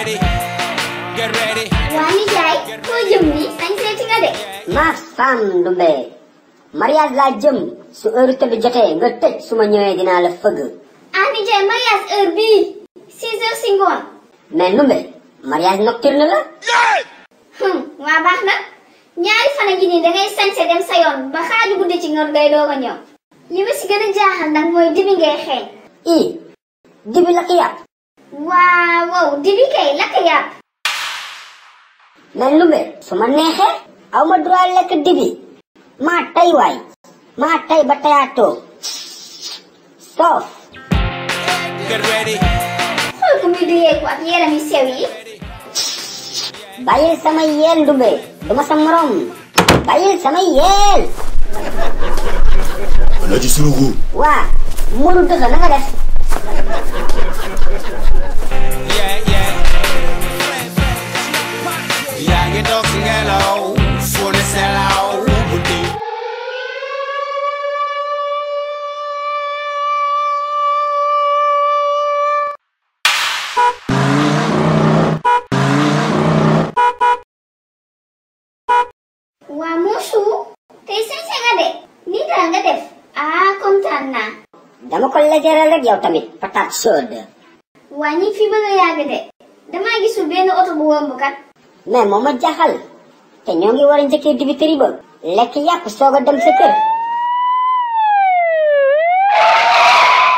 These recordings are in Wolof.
ready, get ready. Wani jai, ko jëm ni sañ seeti nga de. Ma femme Ndoumbe mariage laa jëm su heure tëdd jotee nga tëj su ma ñëwee dinaa la fëgg. Ani jai mariage heure bii 6 heures si ngoon. mais Ndoumbe mariage nocturne la. waa baax na ñaari fan a ngi nii dangay sañse dem sa yoon ba xaaju guddi ci ngor ngay doog a ñëw. li ma si gën a jaaxal nag mooy dibi ngay xeeñ. dibi lakk yàpp. waaw dibi kay lakk yàpp. mais Ndoumbe su ma neexee aw ma droit lekk dibi maa tay waay maa tay ba tayaatoo soof. Get ready. xool ko muy duyeeku ak yeelam yu sew yi. bàyyil sama yeel Ndoumbe duma sa morom bàyyil sama yeel. Alaaji Suluxu. waa Modou Dëgg na nga def. yaa ngi doog si ngelaw fu ne selaw guddi. waa Moussou tey sañse nga de nii daal nga def kontaan naa. dama ko légéral rek yow tamit patate chaude. waa ñi fi bëgg a yàgg de damaa gisul benn oto bu womb kat. mais moo ma jaaxal te ñoo ngi war a njëkkee dibiteri ba lekk yàpp soog a dem sa kër.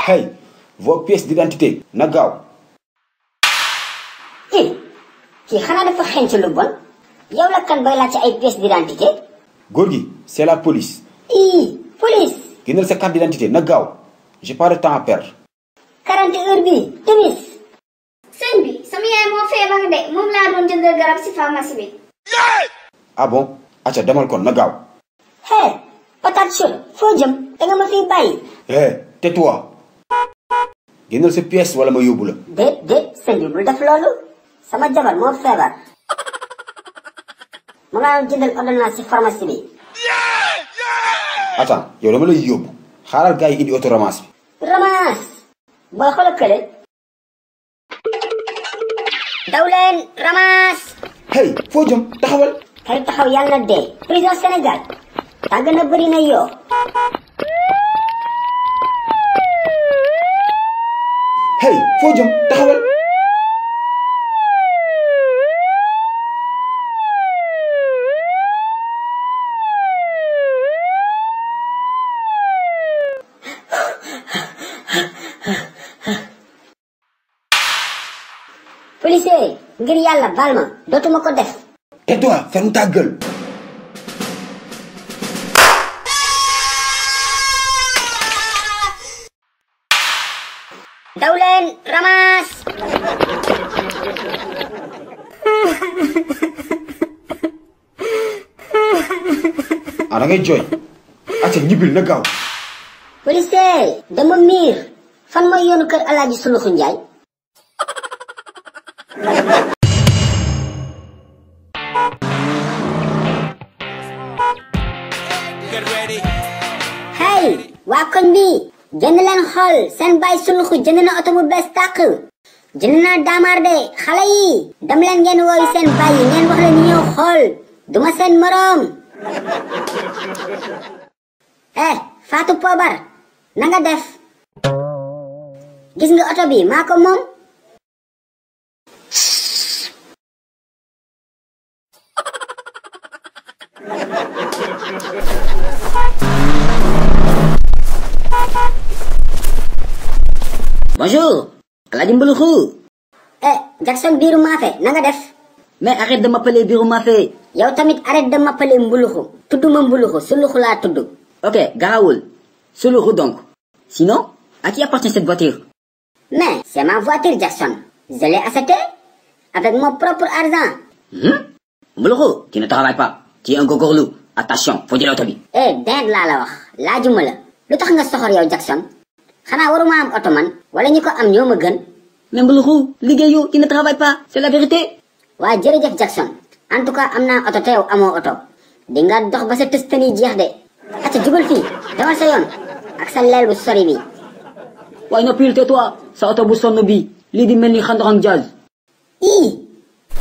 Hey, vos pièces d'identité na gaaw. kii xanaa dafa xeeñ ci lu bon yow la kan bay laaj ci ay pièces d'identité. góor gi c'est la police. police. génneel sa carte d'identité na gaaw j'ai pas de temps à perdre. 40 heures bi timis. sëñ bi sama yaay moo feebar de moom laa doon jëndal garab si pharmacie bi. ah bon acca demal kon na gaaw. patate chaude foo jëm da nga ma fiy bàyyi. tais-toi. génneel sa pièce wala ma yóbbu la. déet sëñ bi bul def loolu sama jabar moo feebar mu laa doon jëndal ordonnance si pharmacie bi. attends yow dama lay yóbbu xaaral gars yi indi auto ramasse bi. ramasse booy xoolal kële. daw leen ramasse. hey foo jëm taxawal. kay taxaw yàlla na dee. prison Sénégal tàgg na bëri na yoo. hey foo jëm taxawal. policier ngir yàlla baal ma dootuma ko def. tais-toi ferme ta gueule. daw leen ramasse. da ngay jooy. acca ñibbil na gaaw. policier dama miir fan mooy yoonu kër Alaaji Suluxu Njaay. hey waa koñ bi jënd leen xool seen baay Suluxu jënd na oto bu bees tàq jënd naa daamaar de xale yi dem leen ngeen wooyu seen baay yi ngeen wax leen ñu ñëw xool duma seen moroom. Fatou Pobar na nga def gis nga oto bi maa ko moom. Bonjour, Alaaji Mbuluxu. Jackson Biiru Maafe na nga def. Mais arrête de m'appeler Biiru Maafe. yow tamit arrête de m'appeler Mbuluxu tudduma Mbuluxu Suluxu laa tudd. Ok, garawul. Suluxu donc. Sinon, à qui appartient cette voiture? Mais c'est ma voiture Jackson. Je l'ai achetée avec mon propre argent. Mbuluxu, tu ne travailles pas. Tu es un gogorlu. Attention, faut dire l'auto bi. Dégg laa la wax laajuma la lu tax nga soxor yow Jackson xanaa waruma am oto man wala ñi ko am ñoo ma gën. Mais Mbuluxu, liggéeyu, tu ne travailles pas. C'est la vérité. waa jërëjëf Jackson en tout cas am naa oto te yow amoo oto di nga dox ba sa tëstani jeex de. acca jubal fii demal sa yoon ak sa leel bu sori bi. waaye noppil tais-toi sa oto bu sonn bi lii di mel ni xandoxang jazz.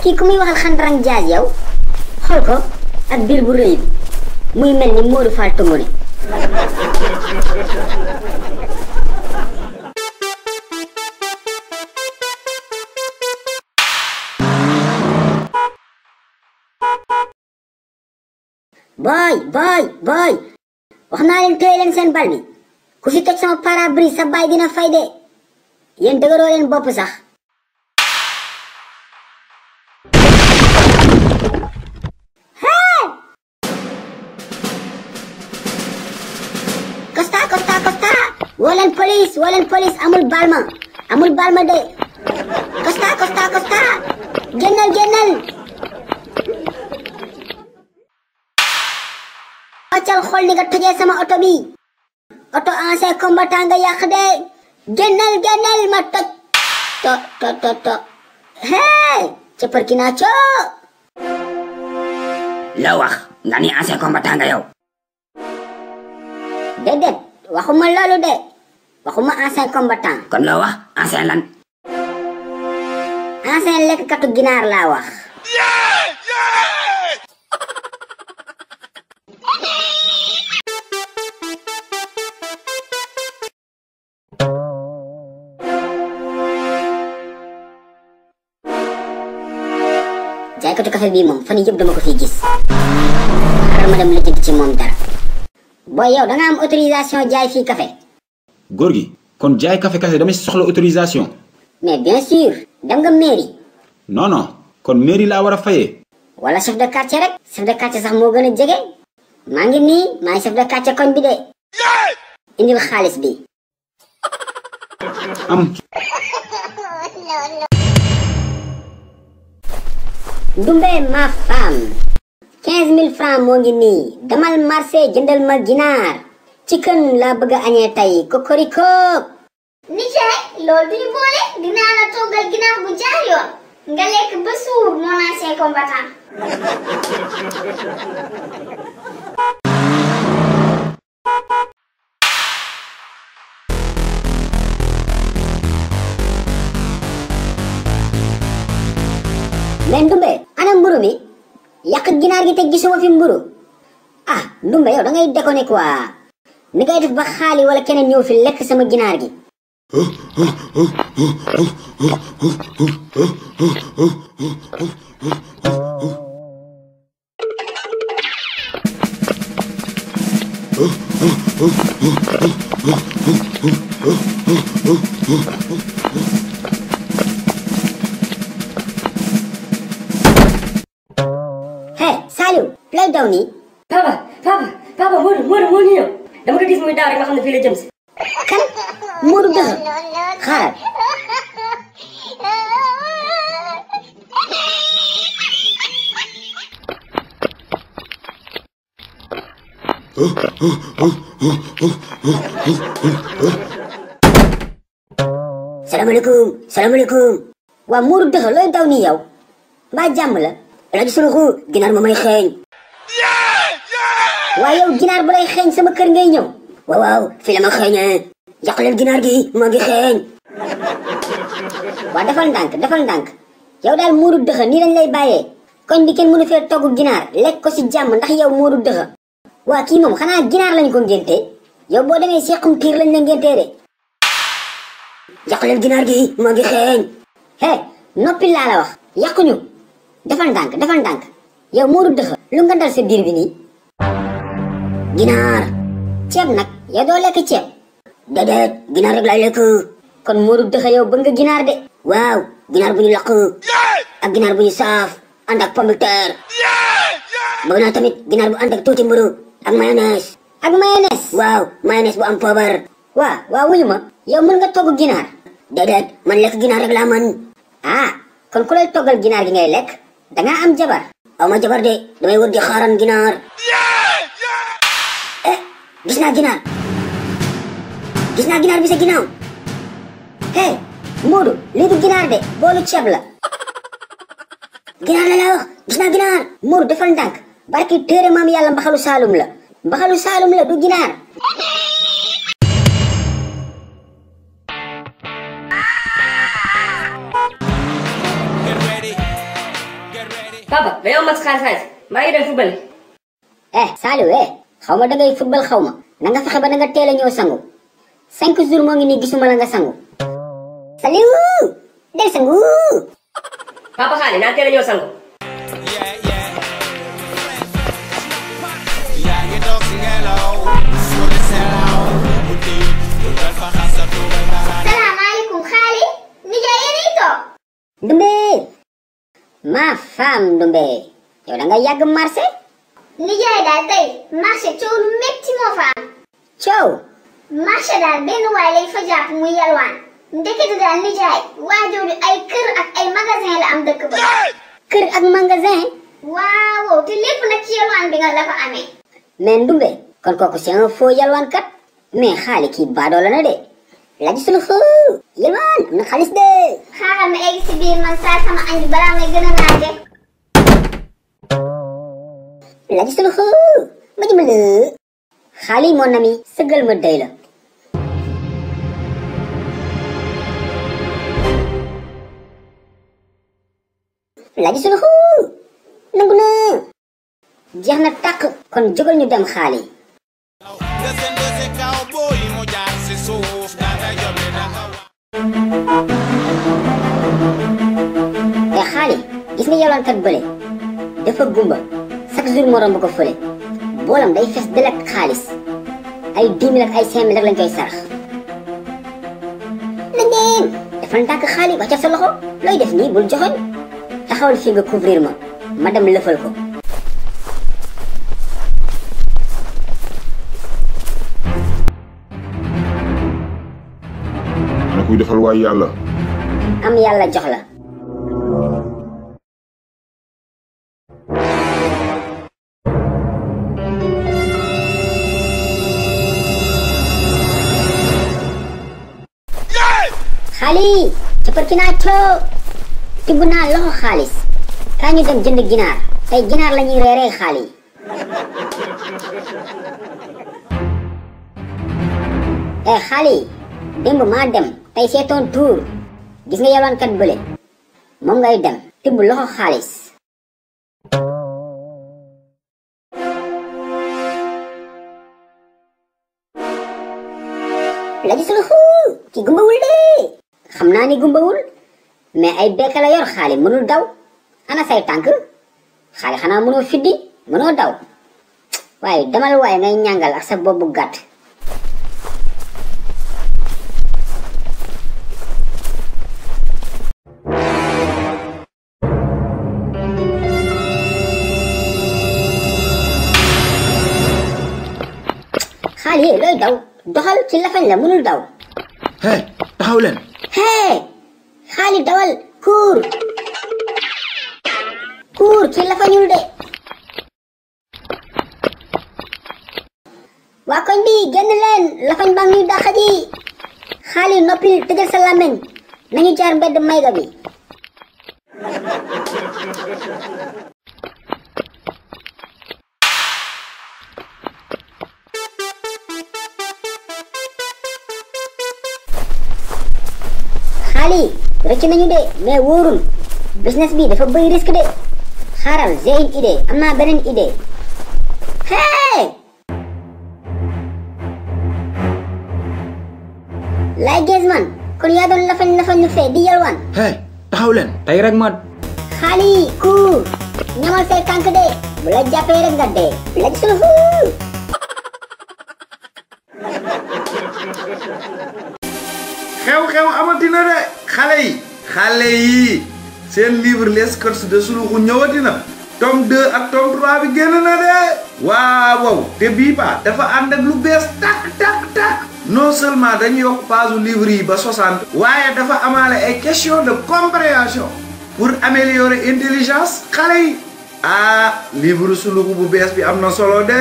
kii ku muy waxal xandarang jaas yow xool ko ak biir bu rëy bi muy mel ni Modou Fall Tongone. boy wax naa leen téye leen seen bal bi ku fi toj sama pare-brise sa baay dina fay de yéen dëgëroo leen bopp sax. Costa woo leen police amul balma de Costa génnal waccal xool ni nga tojee sama oto bi oto ancien combattant nga yàq de génnal ma toj to hey cëppër ki naa coo la wax nga ni ancien combattant nga yow. déedéet waxuma loolu de waxuma ancien combattant. kon loo wax ancien lan. ancien lekkatu ginaar laa wax. jaaykatu café bii moom fan yëpp dama ko fi gis xaaral ma dem lijjanti ci moom dara. booy yow da nga am autorisation jaay fii café. góor gi kon jaay café kase damay soxla autorisation. mais bien sûr dem nga mairie. non kon mairie laa war a fayee. wala chef de quartier rek. chef de quartier sax moo gën a jege. maa ngi nii maay chef de quartier koñ bi de. indil xaalis bi. am. Ndumbe ma femme 15 000 francs moo ngi nii damal marché jëndal ma ginaar chicken laa bëgg a añee tey kokoriko. nijaay loolu duñu boole dinaa la toggal ginaar bu jaar yoon nga lekk ba suur mon ancien combattant. mais Ndumbe ana mburu mi yàq ginaar gi te gisuma fi mburu. ah Ndumbe yow da ngay déconné quoi ni ngay def ba xaali wala keneen ñëw fi lekk sama ginaar gi. Saliou lay daw nii. papa Modou moo ñu ñëw dama ko gis muy daaw rek ma xam ne fii la jëm si. kan Modou dëgg xaaral. salaamaaleykum waa Modou dëgg looy daw nii yow mbaa jàmm la. Lagi suruh ginaar ma may xeeñ. waaye yow ginaar bu lay xeeñ sama kër ngay ñëw. waaw fii la ma xeeñee yàq leen ginaar gi ma ngi xeeñ. waa defal ndànk yow daal Modou Dëxa nii lañ lay bàyyee koñ bi kenn mënu fee togg ginaar lekk ko si jàmm ndax yow Modou Dëxa. waa kii moom xanaa ginaar lañ ko ngénte yow boo demee sequm piir lañ la ngéntee de. yàq leen ginaar gi ma ngi xeeñ. he noppi laa la wax yàquñu. defal ndànk yow Modou Dëxa lu nga dal sa biir bi nii. ginaar ceeb nag yow doo lekk ceeb. déedéet ginaar rek laay lekk. kon Modou Dëxa yow bëgg nga ginaar de. waaw ginaar bu ñu lakk ak ginaar bu ñu saaf ànd ak pomme de terre. bëgg naa tamit ginaar bu ànd ak tuuti mburu ak mayonnaise. waaw mayonnaise bu am poobar. waaw wuyu ma yow mën nga togg ginaar. déedéet man lekk ginaar rek laa mën. ah kon ku lay toggal ginaar gi ngay lekk danga am jabar. aw ma jabar de damay wër di xaaran ginaar. gis naa ginaar bi sa ginnaaw. hey Modou lii du ginaar de boolu ceeb la. ginaar la laa wax gis naa ginaar. Modou defal ndànk barki téere maam yàlla mbaxalu saalum la du ginaar. Get ready Papa, dañoo max xaalis maa ngi dem football. Saliou xaw ma dangay football xaw ma na nga fexe ba da nga teel a ñëw sangu 5 jours moo ngi nii gisuma la nga sangu Saliou del sangu. Papa xaalis naa teel a ñëw sangu. yaa ngi doog si ngelaw fu ne selaw guddi dugal fa xasa tuubal dara. salaamaaleykum xaali nijaay yéen a toog. Ndumbe ma femme Ndumbe yow da nga yàgg marché. nijaay daal tey marché coow lu metti moo fa am. coow. marché daal benn waay lañ fa jàpp muy yalwaan ndekete daal nijaay waajooju ay kër ak ay magasin la am dëkk ba. kër ak magasin. waaw te lépp nag ci yalwaan bi nga la ko amee. mais Ndumbe kon kooku c'est un faux yalwaan kat mais xaali kii baadoola na de laaj sulu xoo yalwaan am na xaalis de. xaaral ma egg si biir man saa sama añ bi balaa may gën a naaje. laaj sulu xoo ma jëmale xaali mon ami sëggal ma day la. laaj sulu xoo nangu na jeex na tàq kon jógal ñu dem xaali. nga seen dese kaw booy mu jaar si suuf danga yombi danga xaali gis nga yalwaankat bële dafa gumba chaque jour moo romb ko fële boolam day fees del ak xaalis ay 10 000 ak ay 5 000 rek lañ koy sarax. na ngeen dafa ndànk xaali wàccal sa loxo looy def nii bul joxoñ taxawal fii nga couvrir ma dem lëfal ko. ana kuy defal waay yàlla. am yàlla jox la. xaali capar ki naa coo tibb naa loxo xaalis kaa ñu dem jënd ginaar tey ginaar la ñuy reeree xaali. xaali démb maa dem tey c'est ton tour gis nga yalwaankat bële moom ngay dem tibb loxo xaalis. la gis la xuu ki gumbawul de xam naa ni gumbawul mais ay bekk la yor xaali mënul daw ana say tànk xaali xanaa mënoo fiddi mënoo daw waaye demal waaye ngay ñàngal ak sa bopp bu gàtt. xaali looy daw doxal ci lafañ la mënul daw. taxaw leen. xaali dawal kuur ci lafañul de. waa koñ bi génn leen lafañ baa ngi ñuy dàq ji. xaali noppil tëjal sa làmmeñ nañu jaar mbedd mayga bi. xaali rëcc nañu de mais wóorul business bi dafa bëri risque de xaaral j'ai une idée am naa beneen idée. lay gees man kon yaa doon lafañ lu fee di yalwaan. taxaw leen tey rek ma. xaali ku ñamal say tànk de bu la jàppee rek nga dee la gis la xew-xew amatina de xale yi seen livre les courses de Suluxu ñëwati na tome 2 ak tome 3 bi génn na de waaw te bii ba dafa ànd ak lu bees tak non seulement dañu yokk page livre yi ba 60 waaye dafa amaale ay question de compréhension pour améliorer intelligence xale yi livre Suluxu bu bees bi am na solo de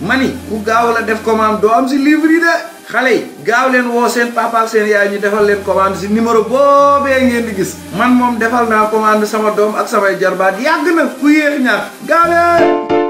mani ku gaaw la def commande doo am si livre yi de xale yi gaaw leen woo seen papa ak seen yaay ñu defal leen commande si numéro boobee ngeen di gis man moom defal naa commande sama doom ak samay jarbaat yàgg na ku yéex ñaar gaaw leen